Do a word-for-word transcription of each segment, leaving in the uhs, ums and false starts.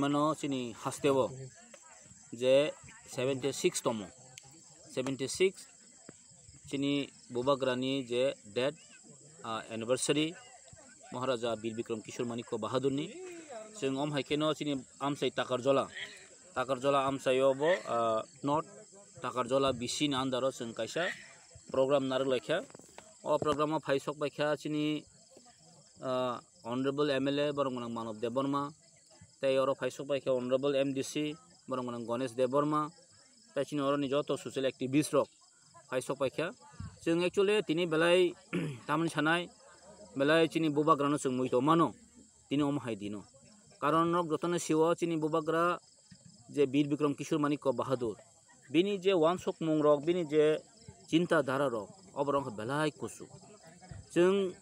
Mano chini hasteo je seventy six tomo, seventy six chini Bubagrani je death, ah, anniversary, Maharaja Bir Bikram Kishore Manikya Bahadurni. Chwng om hai kheno chini amchai Takarjola, Takarjola amchaio bo, ah, North Takarjola B C ni under o chwng kaisa program narwk laikha. O program o phai sok paikha chini, ah, Honorable M L A borok gwnang Manav Debbarma, tei oro phai sok paikha Honorable M D C borok gwnang Ganesh Debbarma, tei chini oroni joto social activist rok phai sok paikha. Chwng actually tini belai tamni sanai, belai chini Bubagrano chwng muitu mano tini omo hai dino. Karon nok jotono siwo chini Bubagra je Bir Bikram Kishore Manikya Bahadur, bini je wansukmung rok, bini je chinta dhara rok, oborok wngkha belai kusu. Chwng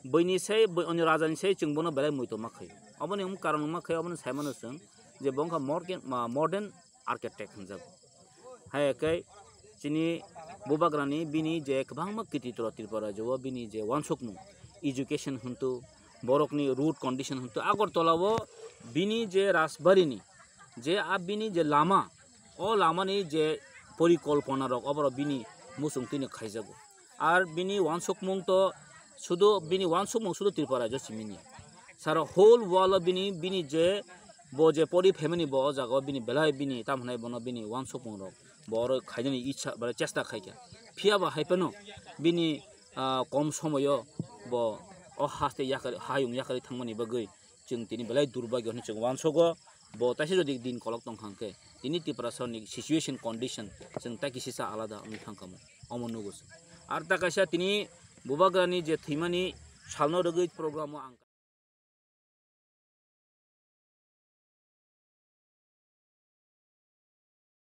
buini sai, bui-, onyo rajani sai chwng bono belai muitu ma khaio. Oboni wng karon wngma khaio, obono saimano chwng je bo wngkha morgen-, ma-, modern architect hinjago. Hai khe chini Bubagrani bini je kwbangma krititro Tripura rajyo o bini je wansukmung, education hintu, borokni road condition hintu, Agartala o bini je rajbarini je a bini je lama, o lamani je porikolpona rok oborok bini muchung twi no khaijago. Ar bini wansukmung to sudu, bini wansukmung sudu Tripura rajyo simi ni. Sara whole world o bini, bini je bo je pori family bo o jaga o bini belai bini tam hinai bono bini wansukmung rok bo oro khainani ichha, belai chesta khaikha. Phiya ba hai phano bini, ah, kom somoyo bo o haste yakari, hayung yakari thangmani bagwi chwng tini belai durbagyo hinwi chwng wansugo. Bo taisa jodi din kolok tongkha hwnkhe tini Tiprasani situation condition chwng tai kisisa alada wngwi thangkha mo, omo nugo chwng. Ar ta kaisa tini Bubagrani je thwimani salno rwgwi program o ang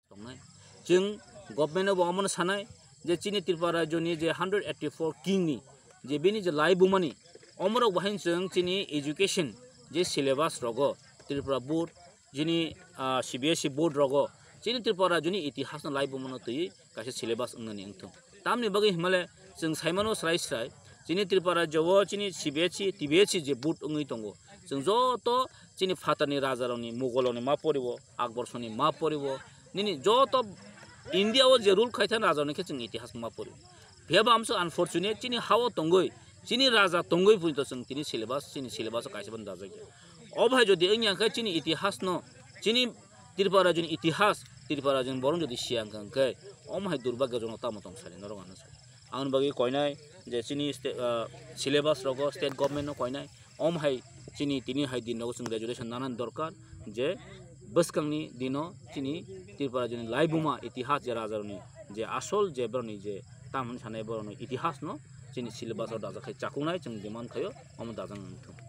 tongnai. Chwng government no bo omono sanai je chini Tripura rajyoni je hundred eighty four king ni je bini je laibumani omorok bo haino chwng chini education je syllabus rogo Tripura board jini, ah, C B S E board rogo chini Tripura rajyoni itihas no laibumano twi kaisa syllabus wngnani wngthung. Tamni bagwi himale chwng saimano srai srai, chini Tripura rajyo o chini C B S E, T B S E je board wngwi tongo. Chwng joto chini phatarni rajarokni, Mugolrokni ma poriwo, Akbor soni ma poriwo, nini joto India o je rule khaithani rajarokni khe chwng itihas ma poriwo. Phiya bo amso unfortunate chini ha o tongwi, chini raja tongwi phuito chwng tini syllabus, chini syllabus o kaisa phano dajakya. O bahai jodi wngya khe chini itihas no, chini Tripura rajyoni itihas, Tripura rajyoni borok jodi siya wngkha hwnkhe, omo hai durbagyojonok tamo tong sani norok ano sai. Aboni bagwi koinai je chini ste-, ah, syllabus rogo state government no koinai, omo hai chini tini hai din rogo chwng resolution nanani dorkar je bwskangni dino chini Tripura rajyoni laibuma itihas je rajarokni je asol je borokni je tam hwnwi sanai borokni itihas no chini syllabus o dajak khai chakungnai chwng demand khaio omo dajak nang thung.